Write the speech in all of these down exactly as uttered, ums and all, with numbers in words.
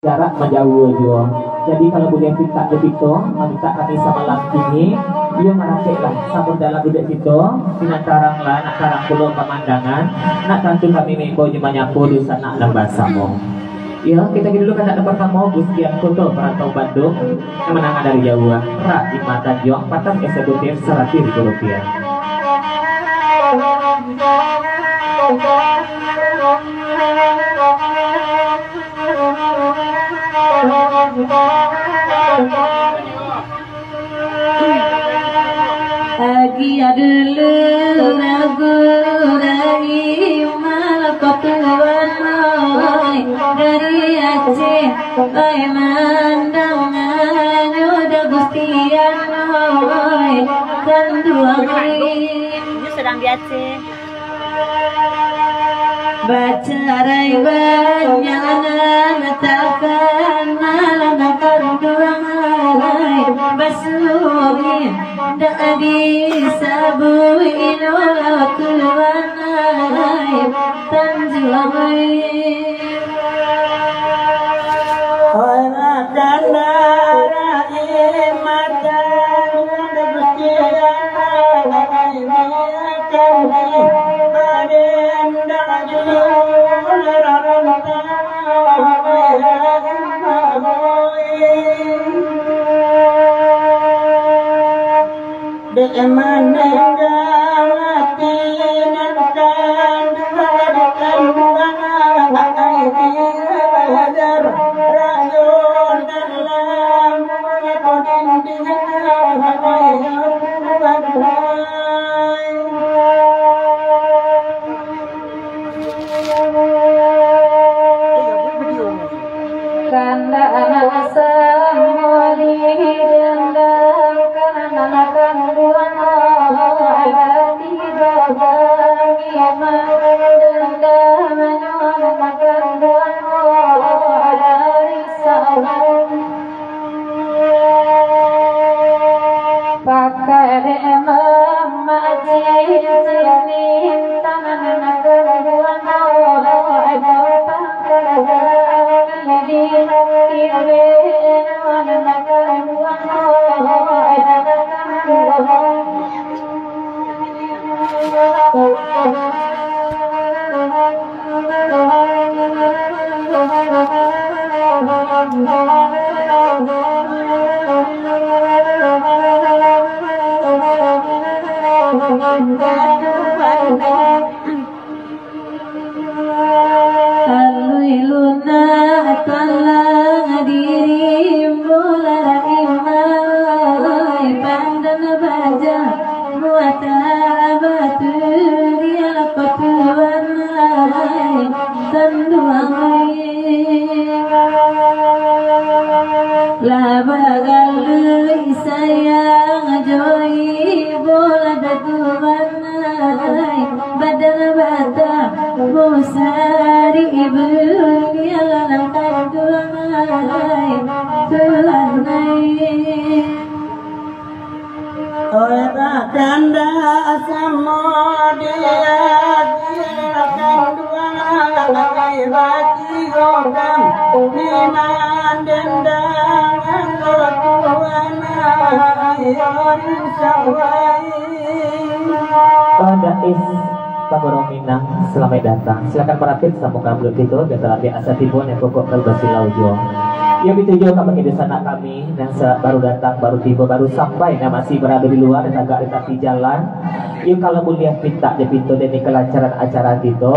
jarak manjauah juo. Jadi, kalau buliah pintak jo kito, mamintak kami samalam kini, iyo marapeklah, samun dalam duduak kito, sinan taranglah, nak tarang pulo pamandangan, nak tantu kami maimbau jo manyapo dunsanak nan basamo. Iyo, kito pai dulu kandak nan partamo, Gustian Koto Parantau Bandung, nan mandangan dari jauah, Rak Ima Tanjuang, patang eksekutif saratuih ribu rupiah. Agiah dulu lagu dari Malako Tuan, oi, dari Aceh, oi, mandanganyo da Gustian, oi, kanduang, oi. Ini sedang di Aceh. Bacarai banyak nan takana, nan kanduang ai, basuo indak disabuik ino lah Tuan ai, Tanjuang ai. Oi, rakan dari mata, Dek maningga mati nan kanduang, dek kanduang, ai, biadar rayo nan lamun ko dinding, ai, Tuhan, ai. Kandak nak samo didendang, kandak nak kanduang, hati babagi mandendang, nak kanduang, risau. Pakai dek mamak cincin, tangan nan kanduang, ai, pakai di kiri, nan kanduang, ai, kanduang. Alui lunak talang diri, bola imai pandan baja, muata batu di alap tuanai, tanduang ai. Lah bagalui sayang jo ibo lah datuan ai, badan bata musari ibu di alam kanduang ai, tuan ai. Oi, kandak samo di ati kanduang, ai, batigo kami mandendang, anggo Tuhan, ai, risau ai. Pada is Pagoro Minang, salamaik datang. Silakan marapik samo ka bulik kito, biaso lah biak asa tibo, nan pokok kalu basilau juo. Iyo, baitu juo kabake dunsanak kami, nan sa-, baru datang, baru tibo, baru sampai, nan masih barado di lua, nan tagak di tapi jalan. Iyo, kalau buliah pintak jo pinto demi kalancaran acara kito.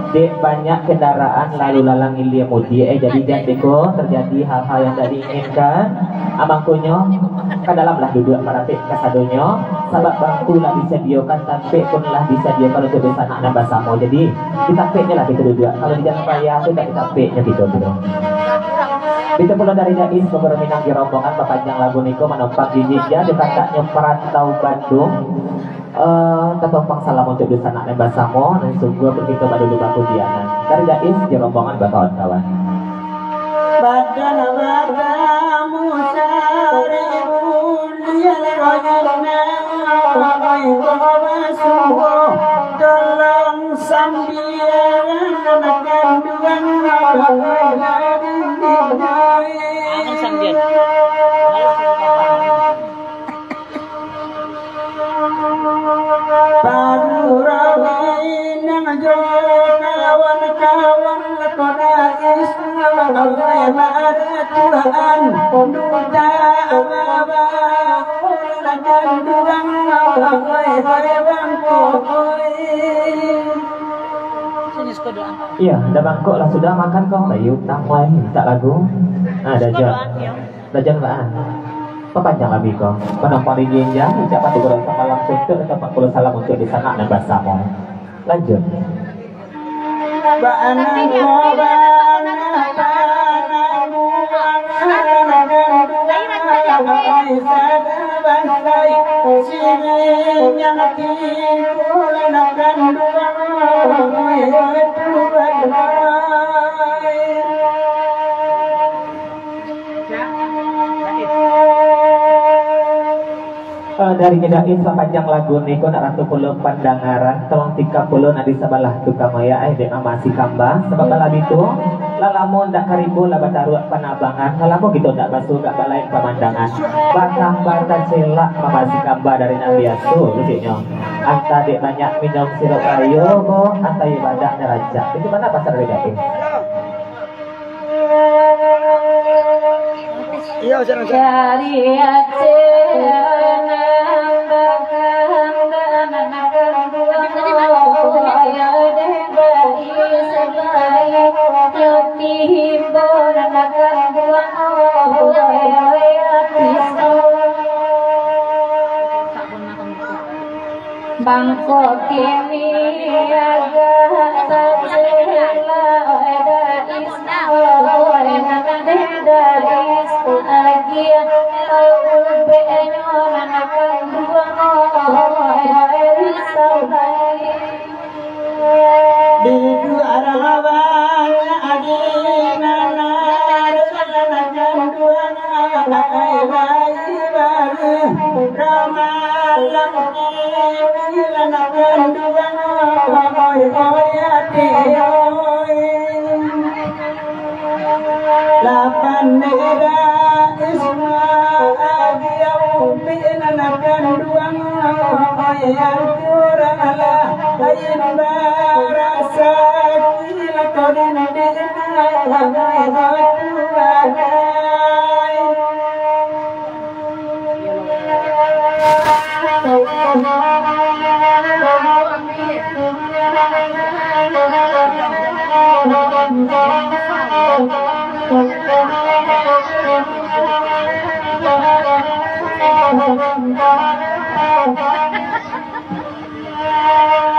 Dek banyak kandaraan lalu lalang ilia mudiak, eh, jadi jan beko tajadi hal-hal nan indak diinginkan. Ah, mangkonyo, ka dalam lah duduak marapik kasadonyo, sabab bangku lah disadiakan, tampek pun lah disadiakan untuak dunsanak nan basamo. Jadi, di tampeknyo lah kito duduak. Kalau di jalan raya tu, indak di tampeknyo kito tu doh. Baitu pulo dari Dais Pagoro Minang jo rombongan bapanjang lagu niko manompak di meja, di kataknyo Parantau Bandung. Eh, tatompang salam untuak dunsanak nan basamo, nan sungguah pun kito badulu bakudianan. Dari Dais jo rombongan bakawan-kawan. Badan batamu sari buliah, royana, ai, basuo, tolong sambiang anak kanduang, ai, Iyo, dah bangkok lah sudah makan ko. Bayu, tang lai, mintak lagu. Ah, dah jo. Dah jo lah. Papanjang lagu ko. Panampak di ginjang, ucapan tigo ratus salam suntuk, empat puluh salam untuk di sanak nan basamo. Lanjut. Eh, dari Nyo Dais, sapanjang lagu ni ko nak ratu pulo pandangaran, tolong tikam pulo nan di sabalah tu ka maya, eh, dek Mama Sikamba, sabab lah baitu, lah lamo ndak karibu lah bataruak panabangan, lah lamo kito ndak basuo gak balain pamandangan, batambah tacilak Mama Sikamba dari nan biaso, keceknyo. Antah dek banyak minum sirup kayo ko, antah ibadah nyo rancak. Itu bana pasan dari Dais. Iyo, silakan. Dari Aceh nan bakanda nan kanduang, oh, ya deh, dari Sebaik, yo tibo nan kanduang, oh, ya, ya, Bangkok kini agak tacilak, oi, Dais, oi, nan deh Dais, agiah tau ubeknyo nan kanduang, oi, risau lai. Di dunia banyak agi nan ado nan kanduang.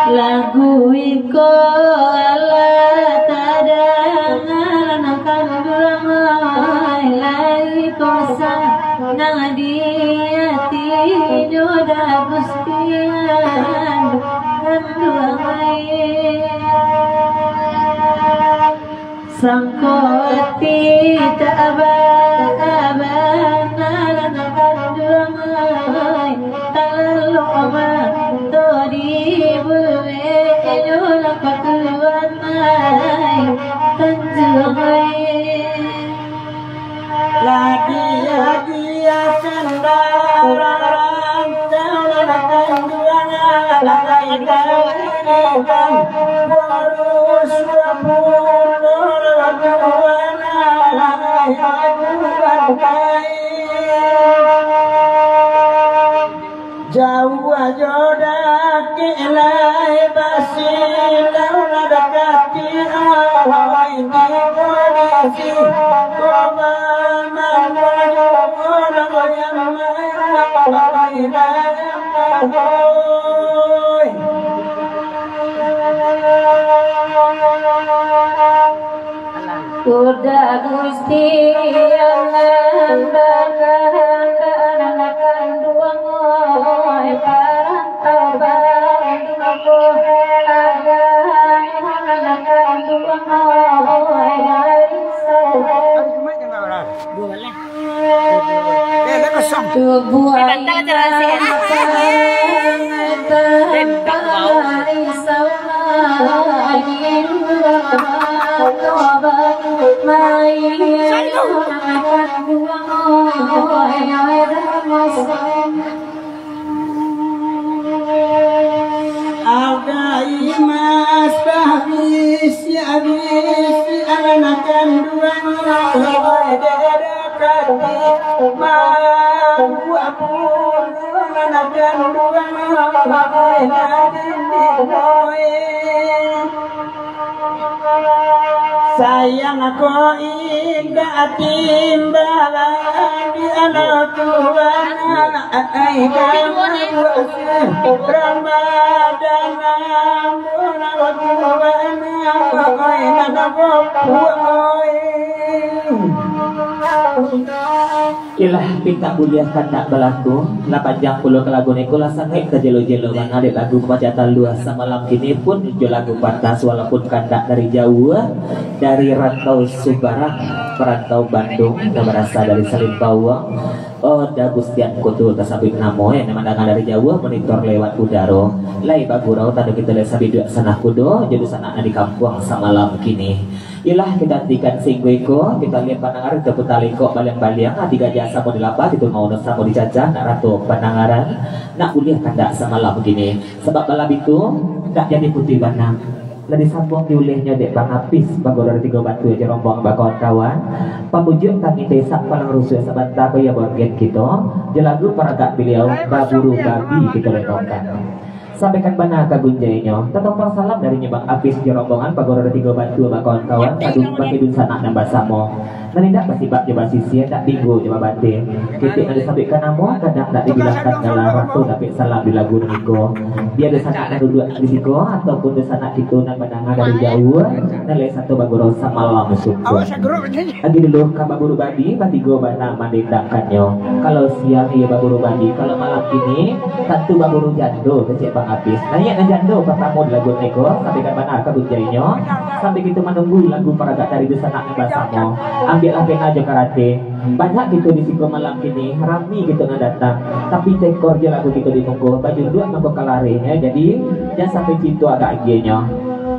Lagu iko alah tadanga nan kanduang ai, lai ko sanang di ati nyo dah Gusti an kanduang ai. Sangko ati tak ba-, bana nan kanduang ai, talalok mato dibuek nyo lah patuan ai, kanduang ai. Lagi-lagi akan barang Jauah jo dakek lai basilau lah dakati awai di kondisi ko bamangko jo urang yang main awai dah. Udah Gusti Allah bakahandak, anak kanduang oi, parantau baduko, agak anak kanduang oi, risau. Tubuah inatan risau, main main. Agai mas babisi-bisi. Anak kanduang, oi, dek kati, mambuak pun anak kanduang, oi, nadin di moi. Sayang ko indak timbalan di anak tuan, ai, kana buah Ramadan, ambo nak tuan, oi, nak bapuak, oi. Iyolah, pintak buliah kandak balaku. Lah panjang pulo ka lagu niko, lah sangaik tajelo-jelo bana dek lagu Pacah Taluah samalam kini pun jo lagu pantas, walaupun kandak dari jauah, dari rantau Subarang, perantau Bandung, nan barasa dari Salimpauang. Oh, Dagustian Kutu tasabuik namo, eh, nan mandanga dari jauah, monitor lewat udaro. Lai bagurau tando kito lai sabiduak sanak kudo, jo dunsanak nan di kampuang samalam kini. Iyolah, kito antikan sainggo iko, kito liek pandanga, kito puta lingkok baliang-baliang, ati gajah samo dilabah, kito mauno samo dicacah, nak rato pandangaran, nak buliah kandak samalam kini. Sabab bala bitu, ndak jadi putih bana. Lah disambuang di ulehnyo dek Bang Apis, Bagoro dari Tigo Batu jo rombongan bakawan-kawan. Pamujuik kami Tesak Palang Rusuah sabanta ko, iyo borgen kito, jo lagu paragak baliau, Baburu Babi kito lenokan. Sampaikan bana ka gunjainyo, tatompang salam dari inyo Bang Apis jo rombongan, Bagoro dari Tigo Batu bakawan-kawan, padu bagi dunsanak nan basamo. Nan indak basibak jo basisia, indak tinggo jo babateh. Ketek nan disabuikkan namo, kadang indak dibilangkan gala, rato dapek salam di lagu niko. Bia dunsanak nan duduak di siko, ataupun dunsanak kito nan mandanga dari jauah, nan lai sato bagurau samalam suntuang. Agi dulu ka Baburu Babi, batigo bana mandendangkannyo. Kalau siang iyo Baburu Babi, kalau malam kini, tantu baburu jando, kecek Bang Apis. Naiak nan jando partamo di lagu niko, sampaikan bana ka gunjainyo, sambil kito manunggu lagu paragak dari dunsanak nan basamo. Ambiaklah pena jo karate. Banyak kito di siko malam kini, rami kito nan datang. Tapi tekor jo lagu kito di muko, bajunduak mangko ka larihnyo. Jadi, jan sampai cinto agak agiahnyo.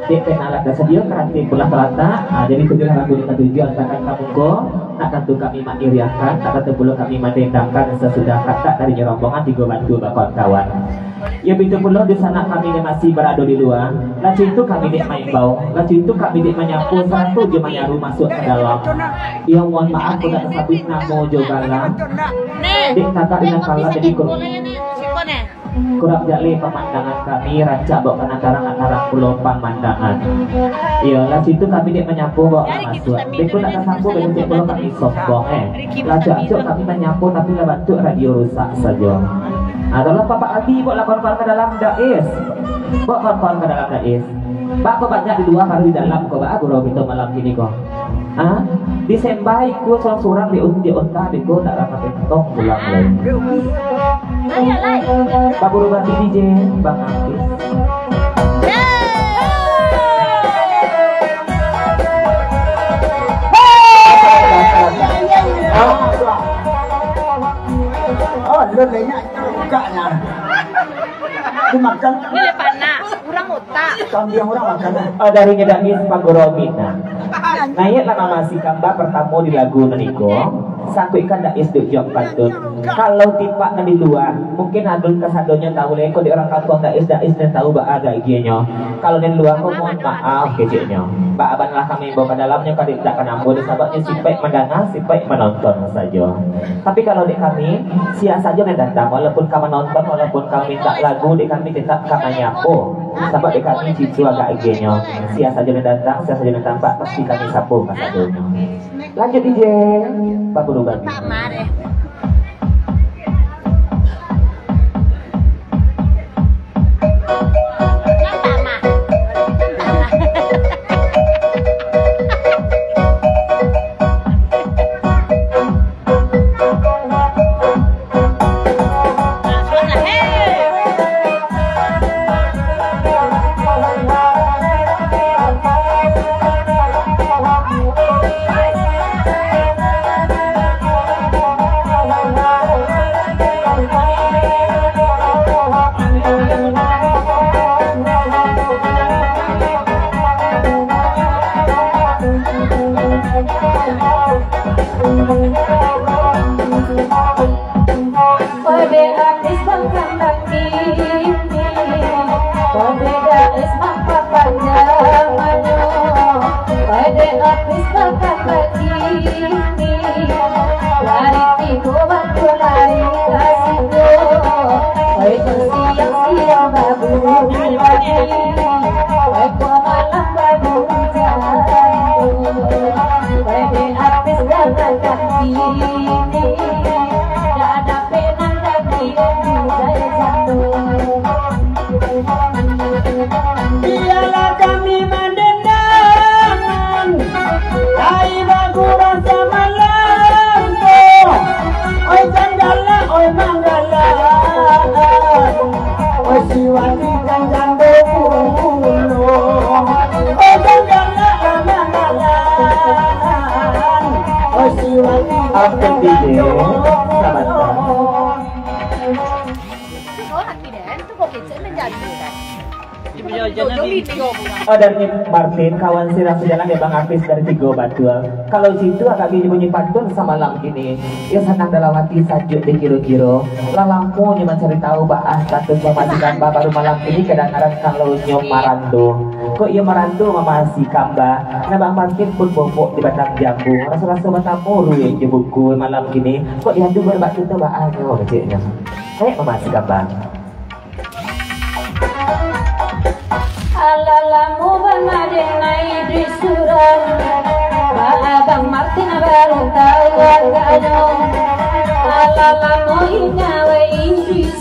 Dek pena lah tasadio, karate pun lah talatak. Ah, jadi, tujuahlah lagu nan katuju, antakan ka muko. Nak tantu kami mangiriangkan, nak tantu pulo kami mandendangkan sasudah katak dari rombongan Tigo Batu bakawan-kawan. Iyo baitu pulo dunsanak kami nan masih barado di lua. Lah cinto kami dek maimbau, lah cinto kami dek manyapo sarato jo manyaru masuak ka dalam. Iyo, mohon maaf, kok dak tasabuik namo jo gala. Dek tagak di nan kalah jadi kurang. Kurang jaleh pamandangan kami, rancak bak panataran, nak tarang pulo pamandangan. Iyo, lah cinto kami dek manyapo bak masuak. Beko nak tasampo, beko cek pulo kami sombong, eh. Lah cok-cok kami manyapo, tapi lah bantuak radio rusak sajo. Ah, tolong Bapak Abi, bawa lah kawan-kawan ka dalam, Dais. Bawa kawan-kawan ka dalam, Dais. Bak ko banyak di lua, baru di dalam ko, bak gurau kito malam kini ko. Ah, disembai ko surang-surang di un-, di unta, di ko ndak dapat entong pulang lai. Baburu bati D J, Bang Apis. Oh, lu banyak cakapnya. Dimakan. Ini panak, kurang otak. Kambing orang makan lah. Oh, dari Nyo Dais Paguro Bina. Naiaklah mamasi kamba partamo di lagu nan iko. Sakuik kan Dais duk juang pantun. Kalau tipak nan di lua, mungkin alun kasadonyo tahu lai, kok dek urang kampuang Dais, Dais nan tahu baa gagiahnyo. Kalau nan di lua ko, mohon maaf keceknyo. Baa bana lah kami imbau ka dalamnyo, ka dek dak ka nambo, sababnyo sipaik mandanga, sipaik manonton sajo. Tapi kalau dek kami, sia sajo nan datang, walaupun ka manonton, walaupun ka mamintak lagu, dek kami tetap ka manyapo. Sabab dek kami cinto agak agiahnyo. Sia sajo nan datang, sia sajo nan tampak, pasti kami sapo kasadonyo. Lanjut, D J. Baburu babi. Pade artis bangkang bangkini, pade Dais mampapanjang mano, pade artis Bialah kami mandendaman, ai bagurau samalam tu. Oi jan galak, oi manggalak. Oi siwati jan jando pulo. Oi jan galak, oi manggalak. Oi siwati jan jando pulo. Selamat datang. Oh, laki den, tu kok kecek menjadi kan. Oh, dari Martin, kawan sirang sajalan dek Bang Artis dari Tigo Batua. Kalau situ agak gini bunyi pantun samalam kini. Iyo sanang dalam hati, sajuak dikiro-kiro. Lah lamo nyo mancari tahu baa status Mama Asi Kamba, baru malam kini kadangaran kalau nyo marando. Kok iyo marando Mama Asi Kamba? Nah, Bang Martin pun bobok di batang jambu. Raso-raso batamu ruweh jo buku malam kini. Kok diadu baru bak kito baa nyo, keceknyo. Baik, Mama Asi Kamba. Alah lamo bana den naiak di surau. Baa Bang Martin baru tahu agaknyo. Alah lamo inyo wai di